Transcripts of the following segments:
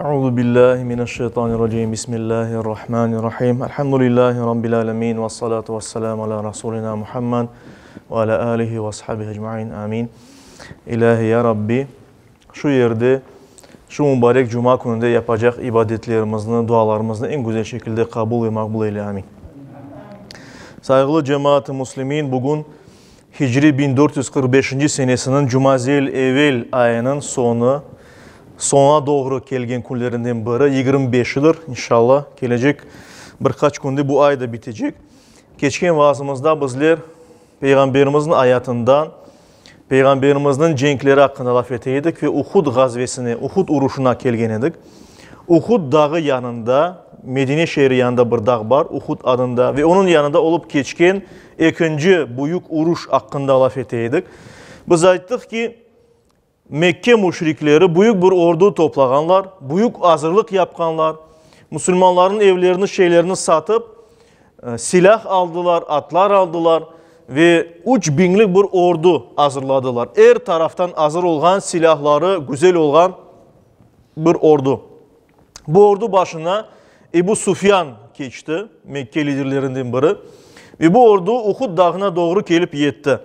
Euzu billahi mineşşeytanirracim. Bismillahirrahmanirrahim. Elhamdülillahi rabbil alamin ve salatu vesselamu ala rasulina Muhammed ve ala alihi ve ashabihi ecmaîn. Amin. İlahi ya Rabbi, şu yerde, şu mübarek cuma kününde yapacaq ibadetlerimizni, dualarımıznı eñ güzel şekilde qabul ve maqbul eyle. Amin. Sayğılı cemaat-ı muslimin, bugün Hicri 1445-nci senesiniñ cumazel evel ayınıñ soñu, soña doğru kelgen künlerinden biri, 25-idir, inşallah, kelecek bir qaç künde bu ay da bitecek. Keçken vaazımızda bizler Peyğamberimizniñ ayatından, Peyğamberimizniñ cenkleri aqqında laf ete edik ve Uhud ğazvesine, Uhud uruşına kelgen edik. Uhud dağı yanında, Medine şeeri yanında bir dağ bar, Uhud adında, ve onıñ yanında olıp keçken ekinci büyük uruş aqqında laf ete edik. Biz ayttıq ki, Mekke müşrikleri büyük bir ordu toplağanlar, büyük azırlıq yapqanlar, musulmanlarnıñ evlerini, şeylerini satıp, silâh aldılar, atlar aldılar ve üç biñlik bir ordu azırladılar. Er taraftan azır olğan, silâhları güzel olğan bir ordu. Bu ordu başına Ebu Sufyan keçti, Mekke liderlerinden biri, ve bu ordu Uhud dağına doğru kelip yetti.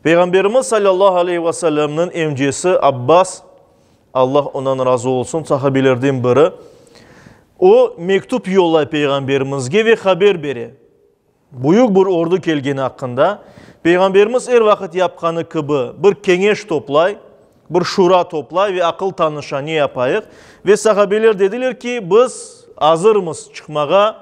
Peyğamberimiz salâllahu aleyhi ve sellemniñ emcesi Abbas, Allah ondan razı olsun, sahabelerden biri, o mektüp yollay Peyğamberimizge ve haber bere. Büyük bir ordu kelgeni aqqında Peyğamberimiz er vaqıt yapqanı kibi, bir keñeş toplay, bir şura toplay ve aqıl tanışa, ne yapayıq? Ve sahabeler dediler ki, biz azırmız çıqmağa,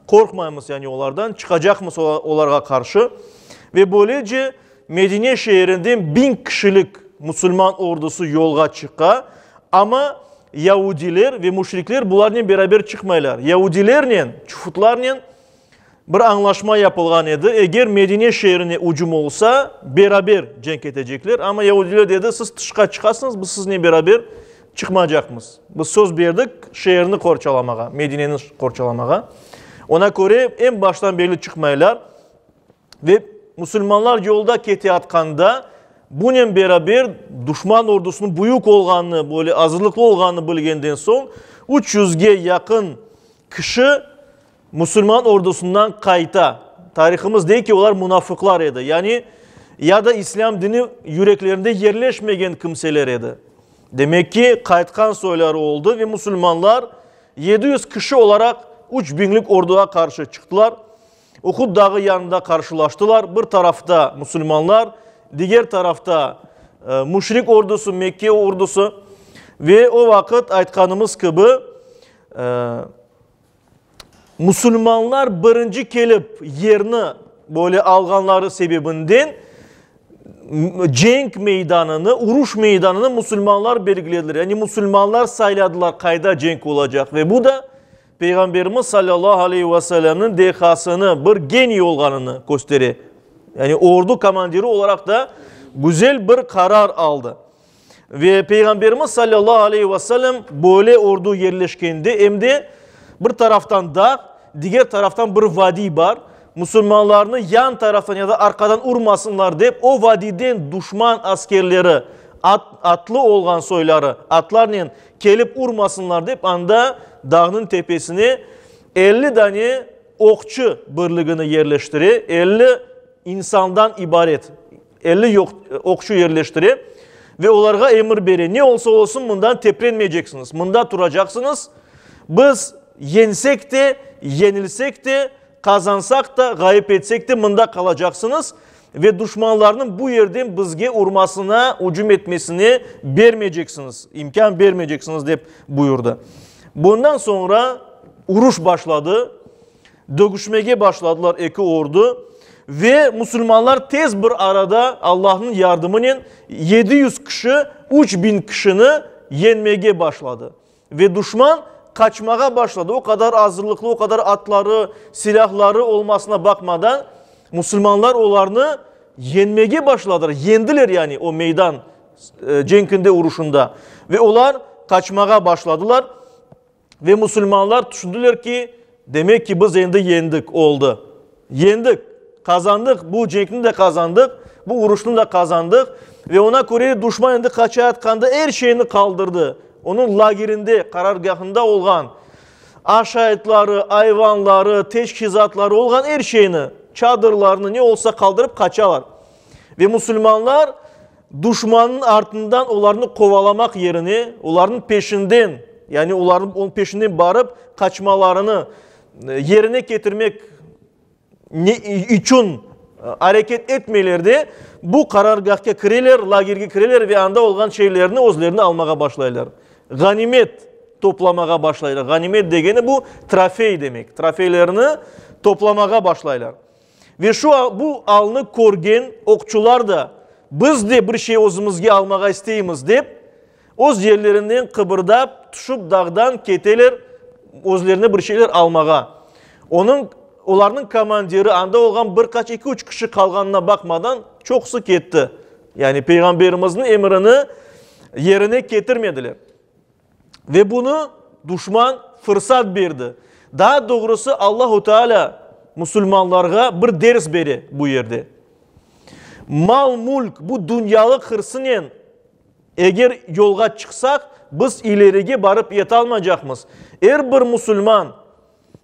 qorqmaymız yani olardan, çıqacaqmız olarğa qarşı. Ve böylece Medine şeerinden biñ kişilik musulman ordusı yolğa çıqa, amma yaudiler ve müşrikler bularnen beraber çıqmaylar. Yaudilernen, çufutlarnen Bir añlaşma yapılğan edi, eger Medine şeerine ücüm olsa, beraber cenk etecekler. Amma yeudiler dedi, siz tışqa çıqasıñız, biz siznen beraber çıqmacaqmız. Biz söz berdik şeerni qorçalamağa, Medineni qorçalamağa. Ona köre, eñ baştan berli çıqmaylar. Ve musulmanlar yolda keteyatqanda, bunen beraber duşman ordusınıñ büyük olğanını, böyle azırlıqlı olğanını bilgenden soñ, üç yüzge yaqın kişi Musulman ordusından qayta. Tarihımız dey ki, olar munafıqlar edi, yani ya da islâm dini yüreklerinde yerleşmegen kimseler edi. Demek ki, qaytqan soyları oldı ve musulmanlar 700 kişi olaraq üç biñlik orduğa qarşı çıqtılar. Uhud dağı yanında qarşılaştılar. Bir tarafta musulmanlar, diger tarafta müşrik ordusı, Mekke ordusı. Ve o vaqıt aytqanımız kibi, Musulmanlar birinci kelip yerni böyle alğanları sebebinden cenk meydanını, uruş meydanını musulmanlar belgilediler. Yani musulmanlar sayladılar qayda cenk olacaq. Ve bu da Peyğamberimiz sallallahu aleyhi ve sellemniñ dehasını, bir geniy olğanını köstere. Yani ordu komandiri olaraq da güzel bir qarar aldı. Ve Peyğamberimiz sallallahu aleyhi ve sellem böyle ordu yerleşkende em de bir taraftan dağ, diger taraftan bir vadiy bar. Musulmanlarnı yan taraftan ya da arqadan urmasınlar dep, o vadiyden duşman askerleri, at, atlı olğan soyları, atlarnen kelip urmasınlar dep, anda dağnıñ tepesine 50 dane oqçu birligini yerleştire, 50 insandan ibaret. 50 oqçu yerleştire ve olarğa emir bere, ne olsa olsun, mından teprenmeyceksiñiz, mında turacaqsıñız, biz yeñsek de, yeñilsek de, qazansaq da, ğayıp etsek de, mında qalacaqsıñız ve duşmanlarnıñ bu yerden bizge urmasına, ücüm etmesine bermeyceksiñiz, imkân bermeyceksiñiz, dep buyurdı. Bundan soñra uruş başladı. Dögüşmege başladılar eki ordu ve musulmanlar tez bir arada Allahnıñ yardımınen 700 kişi 3000 kişini yeñmege başladı. Ve duşman qaçmağa başladı. O qadar azırlıqlı, o qadar atları, silâhları olmasına baqmadan, musulmanlar olarnı yeñmege başladılar. Yeñdiler yani o meydan cenkinde, uruşında. Ve olar qaçmağa başladılar. Ve musulmanlar tüşündiler ki, demek ki, biz endi yendik, oldı. Yendik, qazandıq, bu cenkni de qazandıq, bu uruşnı da qazandıq. Ve ona köre duşman endi qaçayatqanda er şeyni qaldırdı. onıñ lagerinde, qarargâhında olğan aşaytları, ayvanları, teçhizatları, olğan er şeyni, çadırlarnı, ne olsa qaldırıp qaçalar. Ve musulmanlar duşmannıñ artından olarnı qovalamaq yerine, olarnıñ peşinden, yani olarnıñ peşinden barıp qaçmalarını yerine ketirmek içün areket etmeyler de, bu qarargâhke kireler, lagerge kireler ve anda olğan şeylerni özlerine almağa başlaylar. Ğanimet toplamağa başlaylar. Ğanimet degeni bu trofey demek. Trofeylerni toplamağa başlaylar. Ve şu bu alnı körgen oqçular da, biz de bir şey özümizge almağa isteymiz dep, öz yerlerinden qıbırdap, tüşüp dağdan keteler özlerine bir şeyler almağa. Onıñ, olarnıñ komandiri, anda olğan bir qaç, eki-üç kişi qalğanına baqmadan, çoqusı ketti. Yani Peyğamberimizniñ emirini yerine ketirmediler. Ve bunı duşman fırsat berdi. Daa doğrusı Allahu Teala musulmanlarğa bir ders bere bu yerde. Mal-mülk, bu dünyalıq hırsınen eger yolğa çıqsaq, biz ilerige barıp yetalmaycaqmız. Er bir musulman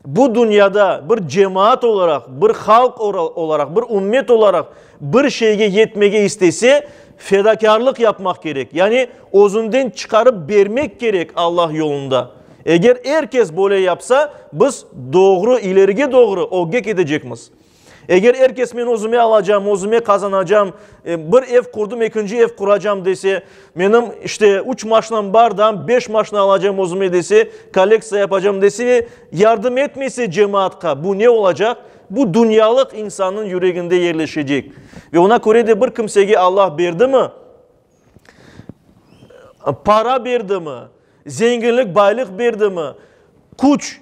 bu dünyada bir cemaat olaraq, bir halq olaraq, bir ümmet olaraq bir şeyge yetmege istese, fedakârlıq yapmaq kerek. Yani özünden çıqarıp bermek kerek Allah yolunda. Eger er kes böyle yapsa, biz doğru, ilerige doğru, ögge ketecekmiz. Eger er kes men özüme alacam, özüme qazanacam, bir ev qurdım, ekinci ev quracam dese, menim, işte, üç maşinam bar, daa beş maşina alacam özüme dese, kollektsiya yapacam dese ve yardım etmese cemaatqa, bu ne olacaq? Bu dünyalıq insannıñ yüreginde yerleşecek. Ve oña köre de bir kimsege Allah berdimi, para berdimi, Zenginlik, baylıq berdimi, küç,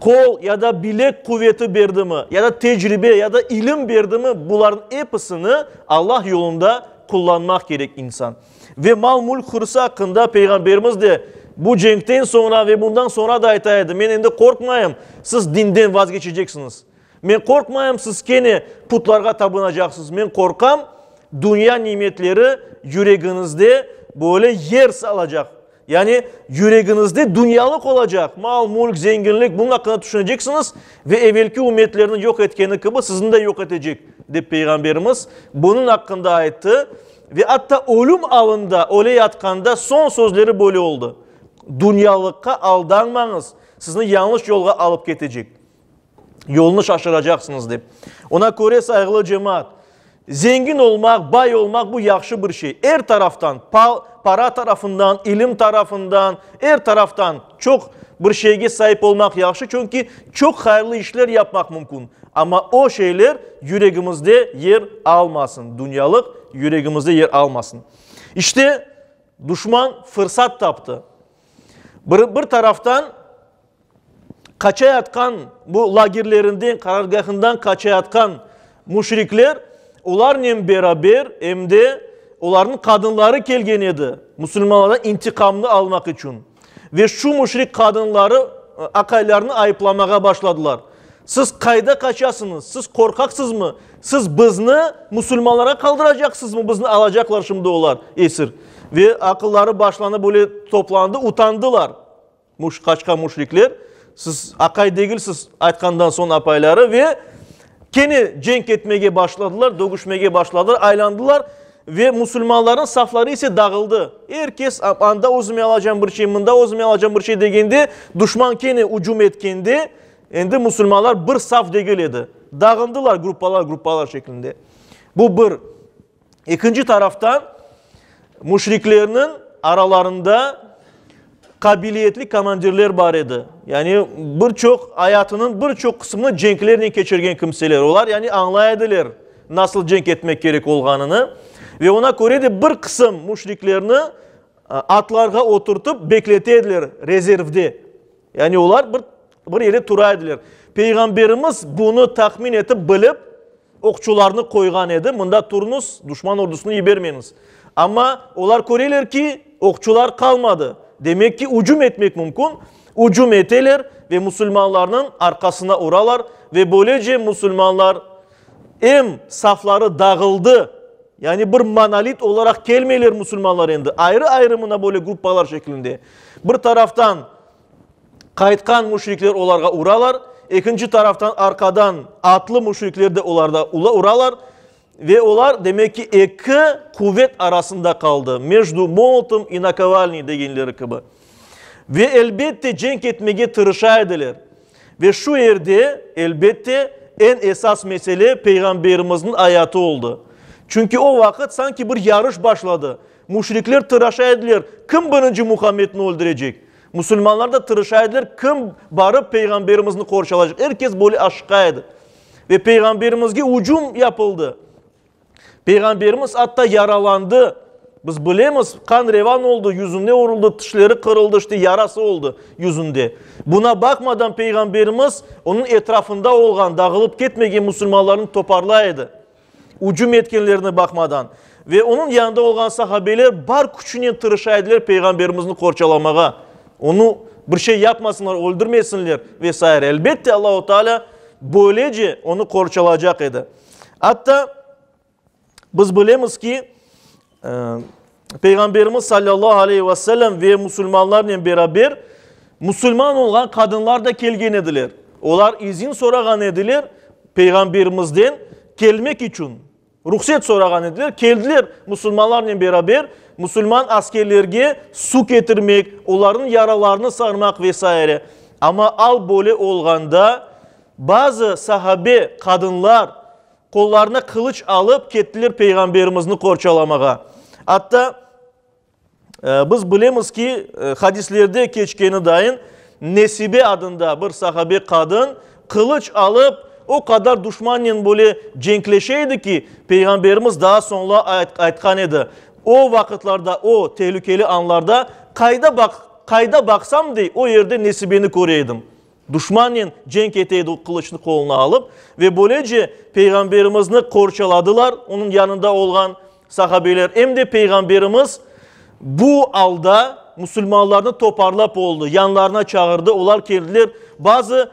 qol ya da bilek quveti berdimi, ya da tecribe, ya da ilim berdimi, bularnıñ episini Allah yolunda qullanmaq kerek insan. Ve mal-mülk hırsı aqqında Peyğamberimiz de bu cenkten soñra ve bundan soñra da ayta edi, Men endi qorqmayım, siz dinden vazgeçeceksiñiz. Men qorqmayım, siz kene putlarğa tabınacaqsız. Men qorqam, dünya nimetleri yüregiñizde böyle yer salacaq. Yani yüregiñizde dünyalıq olacaq, mal, mülk, zenginlik, bunıñ aqqında tüşüneceksiñiz ve evelki ümmetlerni yoq etkeni kibi sizni de yoq etecek, dep Peyğamberimiz bunıñ aqqında ayttı. Ve atta ölüm alında, öle yatqanda soñ sözleri böyle oldı, Dünyalıqqa aldanmañız, sizni yañlış yolğa alıp ketecek. Yolnı şaşıracaqsıñız, dep. Ona köre, sayğılı cemaat, zengin olmaq, bay olmaq bu yahşı bir şey. Er taraftan, para tarafından, ilim tarafından, er taraftan çoq bir şeyge saip olmaq yahşı, çünki çoq hayırlı işler yapmaq mümkün. Amma o şeyler yüregimizde yer almasın, dünyalıq yüregimizde yer almasın. İşte, duşman fırsat taptı. Bir, bir taraftan, Qaçayatqan bu lagerlerinden, qarargâhından qaçayatqan müşrikler, olarnen beraber em de olarnıñ qadınları kelgen edi, musulmanlardan intiqamnı almaq içün. Ve şu müşrik qadınları aqaylarını ayıplamağa başladılar, Siz qayda qaçasıñız? Siz qorqaqsızmı? Siz bizni musulmanlarğa qaldıracaqsızmı? Bizni alacaqlar şimdi olar esir. Ve aqılları başlarına böyle toplandı, utandılar. Muş, qaçqan müşrikler, siz aqay degilsiz aytqandan soñ apayları ve kene cenk etmege başladılar, dögüşmege başladılar, aylandılar ve musulmanlarnıñ safları ise dağıldı. Er kes anda özüme alacam bir şey, mında özüme alacam bir şey degende, duşman kene ücüm etkende, endi musulmanlar bir saf degil edi. Dağındılar gruppalar, gruppalar şeklinde. Bu bir. Ekinci taraftan, müşriklerniñ aralarında qabiliyetli komandirler bar edi. Yani bir çoq ayatınıñ bir çoq qısmını cenklernen keçirgen kimseler. Olar yani añlay ediler nasıl cenk etmek kerek olğanını. Ve ona köre de bir qısım müşriklerni atlarğa oturtıp beklete ediler rezervde. Yani olar bir, bir yerde tura ediler. Peyğamberimiz bunı tahmin etip bilip, oqçularnı qoyğan edi, mında turıñız, duşman ordusını yibermeñiz. Amma olar köreler ki, oqçular qalmadı. Demek ki, ücüm etmek mümkün. Ücüm eteler ve musulmanlarnıñ arqasına uralar ve böylece musulmanlar em safları dağıldı. Yani bir monolit olaraq kelmeyler musulmanlar endi, ayrı-ayrı mına böyle gruppalar şeklinde. Bir taraftan qaytqan müşrikler olarğa uralar, ekinci taraftan arqadan atlı müşrikler de olarda uralar ve olar, demek ki, eki quvet arasında qaldı, mejdu molotom i nakovalney degenleri kibi. Ve, elbette, cenk etmege tırışa ediler. Ve şu yerde, elbette, eñ esas mesele Peyğamberimizniñ ayatı oldı. Çünki o vaqıt sanki bir yarış başladı. Müşrikler tıraşa ediler, kim birinci Muhammedni öldürecek? Musulmanlar da tırışa ediler, kim barıp Peyğamberimizni qorçalacaq? Er kes böyle aşıqa edi. Ve Peyğamberimizge ücüm yapıldı. Peyğamberimiz atta yaralandı. Biz bilemiz, qan revan oldı, yüzüne uruldı, tişleri qırıldı, işte yarası oldı yüzünde. Buna baqmadan Peyğamberimiz onıñ etrafında olğan, dağılıp ketmegen musulmanlarnı toparlay edi. Ücüm etkenlerine baqmadan. Ve onıñ yanında olğan sahabeler bar küçünen tırışa ediler Peyğamberimizni qorçalamağa. Onı bir şey yapmasınlar, öldürmesinler ve saire. Elbette Allahu Teala böylece onı qorçalacaq edi. Atta biz bilemiz ki, Peyğamberimiz sallallahu aleyhi ve sellem ve musulmanlarnen beraber musulman olğan qadınlar da kelgen ediler. Olar izin sorağan ediler Peyğamberimizden kelmek içün. Ruhset sorağan ediler. Keldiler musulmanlarnen beraber musulman askerlerge su ketirmek, olarnıñ yaralarını sarmaq ve saire. Amma al böyle olğanda Bazı sahabe qadınlar qollarına qılıç alıp kettiler Peyğamberimizni qorçalamağa. Atta biz bilemiz ki, hadislerde keçkeni dayın, Nesibe adında bir sahabe qadın qılıç alıp o qadar duşmannen böyle cenkleşe edi ki, Peyğamberimiz daa soñla aytqan edi, O vaqıtlarda, o telükeli anlarda qayda baq, qayda baqsam, dey, o yerde Nesibeni köre edim. Duşmannen cenk ete edi o qılıçnı qoluna alıp ve böylece Peyğamberimizni qorçaladılar onıñ yanında olğan sahabeler. Em de Peyğamberimiz bu alda musulmanlarnı toparlap oldı, yanlarına çağırdı, olar keldiler. Bazı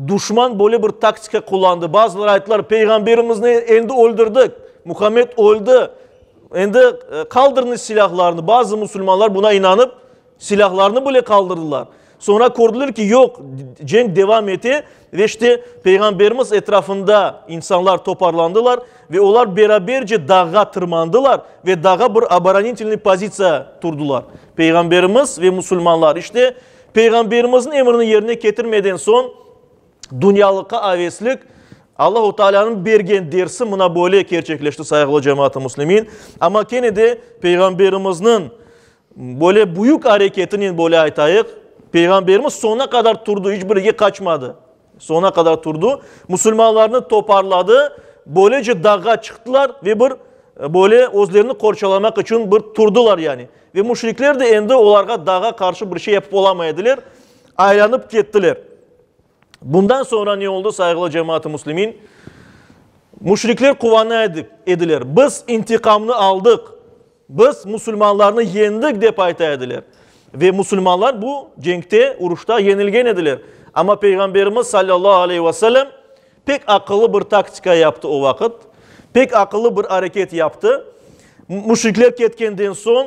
duşman böyle bir taktika qullandı, bazıları ayttılar, Peyğamberimizni endi öldürdik, Muhammed öldi, endi qaldırıñız silâhlarnı. Bazı musulmanlar buna inanıp, Silâhlarnı bile qaldırdılar. Soñra kördiler ki, yoq, cenk devam ete ve işte Peyğamberimiz etrafında insanlar toparlandılar ve olar beraberce dağğa tırmandılar ve dağğa bir oboronitelnıy pozitsiya turdılar. Peyğamberimiz ve musulmanlar işte Peyğamberimizniñ emrini yerine ketirmeden soñ dünyalıqqa aveslik, Allahu Tealânıñ bergen dersi mına böyle kerçekleşti, sayğılı cemaat-ı müslimin. Amma kene de Peyğamberimizniñ Böyle büyük areketinen böyle aytayıq, Peyğamberimiz soñuna qadar turdı, iç bir yerge qaçmadı. Soñuna qadar turdı, musulmanlarnı toparladı, böylece dağğa çıqtılar ve bir böyle özlerini qorçalamaq içün bir turdılar yani. Ve müşrikler de endi olarğa dağğa qarşı bir şey yapıp olamay ediler, aylanıp kettiler. Bundan soñra ne oldı, sayğılı cemaat-ı müslimin? Müşrikler quvana ediler, biz intiqamnı aldıq. Biz musulmanlarnı yendik, dep ayta ediler. Ve musulmanlar bu cenkte, uruşta yenilgen ediler. Amma Peyğamberimiz salâllahu aleyhi ve sellem pek aqıllı bir taktika yaptı o vaqıt, pek aqıllı bir areket yaptı. Müşrikler ketkenden soñ,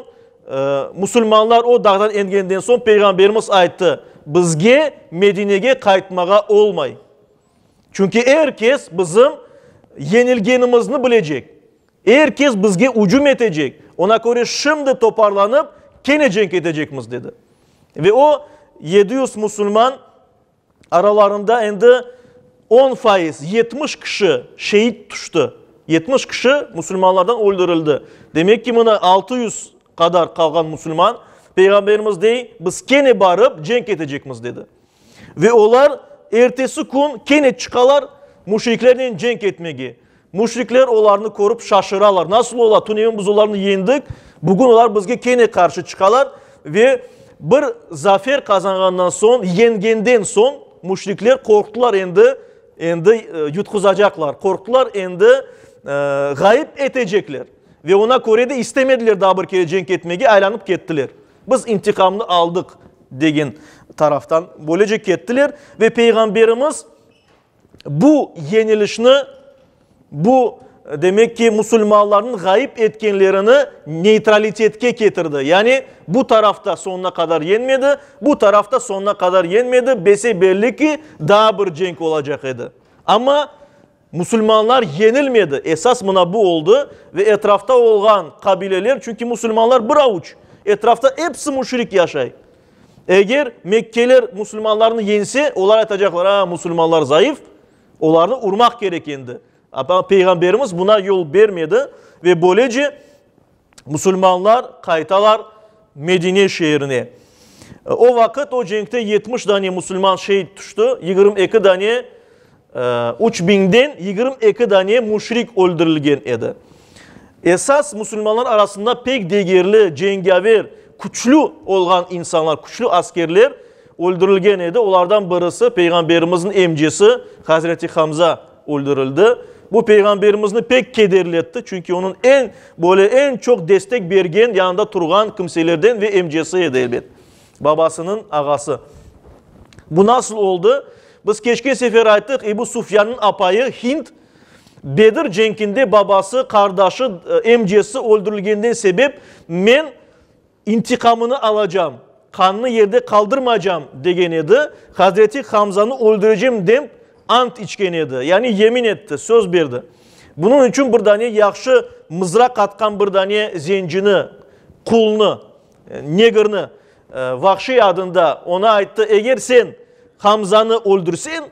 musulmanlar o dağdan engenden soñ Peyğamberimiz ayttı, Bizge Medinege qaytmağa olmay. Çünki er kes bizim yenilgenimizni bilecek. Er kes bizge ücüm etecek, ona köre şimdi toparlanıp, kene cenk etecekmiz, dedi. Ve o, 700 musulman aralarında endi 10%, 70 kişi şeit tüşti. 70 kişi musulmanlardan öldürildi. Demek ki, mına 600 qadar qalğan musulman, Peyğamberimiz dey, biz kene barıp cenk etecekmiz, dedi. Ve olar ertesi kün kene çıqalar müşriklernen cenk etmege. Müşrikler olarnı körip şaşıralar, Nasıl ola, tünevin biz olarnı yendik, bugün olar bizge kene qarşı çıqalar. Ve bir zafer qazanğandan soñ, yeñgenden soñ, müşrikler qorqtılar endi, endi yutquzacaqlar, qorqtılar endi ğayıp etecekler. Ve ona köre de istemediler daa bir kere cenk etmege, aylanıp kettiler. Biz intiqamnı aldıq, degen taraftan böylece kettiler ve Peyğamberimiz bu yeñilişni, bu. demek ki, musulmanlarnıñ ğayıp etkenlerini neytralitetke ketirdi. Yani, bu taraf da soñuna qadar yeñmedi, bu taraf da soñuna qadar yeñmedi, bese-belli ki, daa bir cenk olacaq edi. Amma musulmanlar yeñilmedi, esas mına bu oldı ve etrafta olğan qabileler, çünki musulmanlar bir avuç, etrafta episi müşrik yaşay. Eger mekkeler musulmanlarnı yeñse, olar aytacaqlar, a, musulmanlar zayıf, olarnı urmaq kerek endi. Amma Peyğamberimiz buna yol bermedi ve böylece musulmanlar qaytalar Medine şeerine. O vaqıt o cenkte 70 dane musulman şeit tüşti, 22 dane, üç biñden 22 dane müşrik öldürilgen edi. Esas musulmanlar arasında pek degerli, cengâver, küçlü olğan insanlar, küçlü askerler öldürilgen edi. Olardan birisi Peyğamberimizniñ emcesi Hazreti Hamza öldürildi. Bu Peyğamberimizni pek kederletti, çünki onıñ eñ, böyle eñ çoq destek bergen, yanında turğan kimselerden ve emcesi edi, elbet, babasınıñ ağası. Bu nasıl oldı? Biz keçken sefer ayttıq, Ebu Sufyannıñ apayı Hind Bedir cenkinde babası, qardaşı, emcesi öldürilgenden sebep men İntiqamını alacam, qannı yerde qaldırmaycam, degen edi, Hazreti Hamzanı öldürecem demp ant içken edi, yani yemin etti, söz berdi. Bunıñ içün bir dane yahşı mızraq atqan bir dane zencini, qulnı, negrni, Vahşiy adında, oña ayttı, eger sen Hamzanı öldürseñ,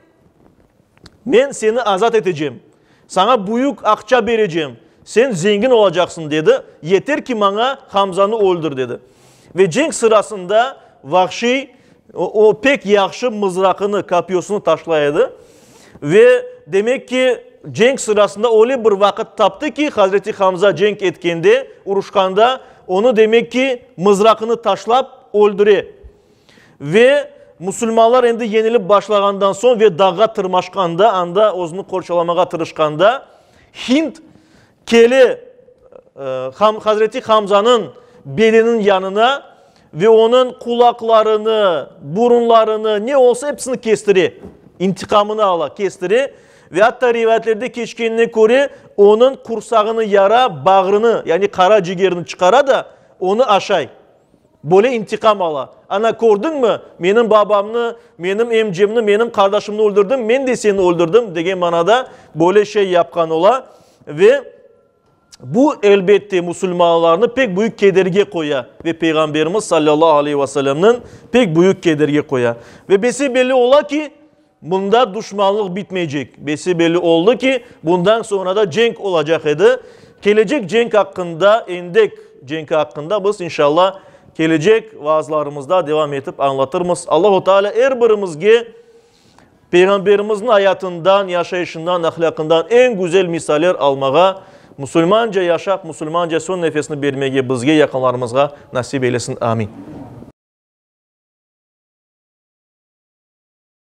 Men seni azat etecem, saña büyük aqça berecem, sen zengin olacaqsıñ, dedi, yeter ki, maña Hamzanı öldür, dedi. Ve cenk sırasında Vahşiy, o, pek yahşı mızraqını, kopyosını taşlay edi. Ve, demek ki, cenk sırasında öyle bir vaqıt taptı ki, Hazreti Hamza cenk etkende, uruşqanda, onı, demek ki, mızraqını taşlap öldüre. Ve musulmanlar endi yeñilip başlağandan soñ ve dağğa tırmaşqanda, anda özüni qorçalamağa tırışqanda, Hind kele Hazreti Hamzanıñ bedeniniñ yanına ve onıñ qulaqlarını, burunlarını, ne olsa episini kestire, intiqamını ala, kestire ve atta rivayetlerde keçkenine köre, onıñ qursağını yara, bağrını, yani qara cigerini çıqara da, onı aşay. Böyle intiqam ala. Ana, kördiñmi, menim babamnı, menim emcemni, menim qardaşımnı öldürdiñ, men de seni öldürdim, degen manada böyle şey yapqan ola. Ve bu, elbette, musulmanlarnı pek büyük kederge qoya ve Peyğamberimiz salâllahu aleyhi ve sellemniñ pek büyük kederge qoya. Ve bese-belli ola ki, bunda duşmanlıq bitmeycek. Bese-belli oldı ki, bundan soñra da cenk olacaq edi. Kelecek cenk aqqında, Endek cenki aqqında biz, inşallah, kelecek vaazlarımızda devam etip añlatırmız. Allahu Teala er birimizge Peyğamberimizniñ ayatından, yaşayışından, ahlâqından eñ güzel misaller almağa, musulmanca yaşap, musulmanca soñ nefesini bermege bizge, yaqınlarımızğa nasip eylesin. Amin.